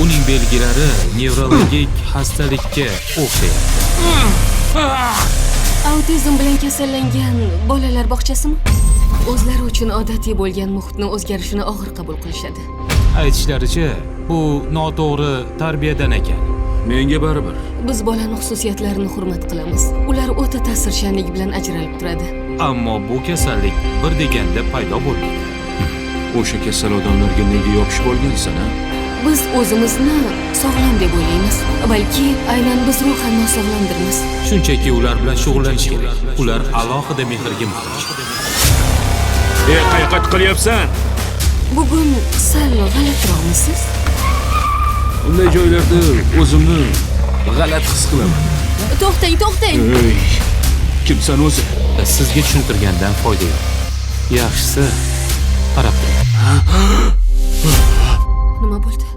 Uning belgilari nevrologik xastalikka o'xshayapti. Autizm bilan kasallangan bolalar bog'chasimi? O'zlari uchun odatiy bo'lgan muhitni o'zgarishini og'ir qabul qilishadi. Aytishlaricha, bu noto'g'ri tarbiyadan ekan. Menga baribir. Biz bolani xususiyatlarini hurmat qilamiz. Ular o'ta ta'sirchanlik bilan ajralib turadi. Ammo bu kasallik bir deganda paydo bo'lmaydi. O'sha kasal odamlarga nega yopishib olgansan, a? Biz o'zimizni sog'lom deb o'ylaymiz. Balki aynan biz ruhan nosog'lomdirmiz. Shunchaki ular bilan shug'ullanish kerak. Ular alohida mehrga muhtoj. E, qayoqqa tiqilyapsan? Bugun sal g'alatiroqmisiz? Unday joylarda o'zimni g'alati his qilaman. To'xtang, to'xtang. Ey, kimsan o'zi? Sizga tushuntirgandan foyda yo'q. Yaxshisi, qarab turing. Nima bo'ldi?